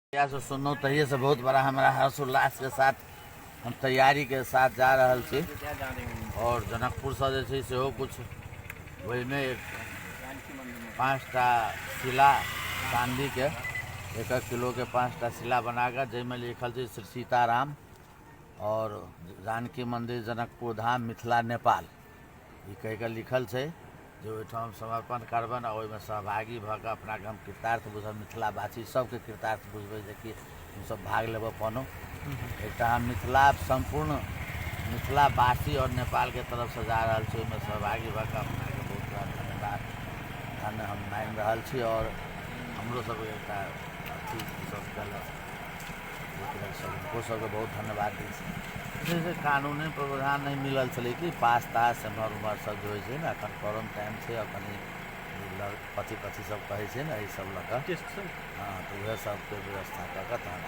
जहियासँ सुनलहुँ तहिएसँ बहुत बड़ा हमरा हर्ष उल्लासके साथ हम तैयारीके साथ जा रहल छी। आओर जनकपुरसँ जे छै सेहो किछु ओहिमे 5टा शिला चाँदीके 1 1 किलोके 5टा शिला बना कऽ जाहिमे लिखल छै श्री सीताराम आओर जानकी मन्दिर जनकपुर धाम मिथिला नेपाल, ई कहि कऽ लिखल छै जे ओहिठाम समर्पण करबनि आ ओहिमे सहभागी भऽ कऽ अपनाके हम कृतार्थ बुझब, मिथिलावासी सबके कृतार्थ बुझबै जेकि हमसब भाग लेबऽ पौलहुँ। एकटा हम मिथिला सम्पूर्ण मिथिलावासी आओर नेपालके तरफसँ जा रहल छी, ओहिमे सहभागी भऽ कऽ अपनाके बहुत बड़ा धन्यवाद धन्य हम मानि रहल छी। आओर हमरो सबके एकटा अथी सब केलक हुनको सबके बहुत धन्यवाद दै छी। जे छै कानूनी प्रावधान नहि मिलल छलै कि पास तास एम्हर ओम्हर सब जे होइ छै ने, एखन कम टाइम छै, एखन कथी कथी सब कहै छै ने एहि सब लऽ कऽ, हँ, तऽ उएह सबके व्यवस्था कऽ कऽ तहन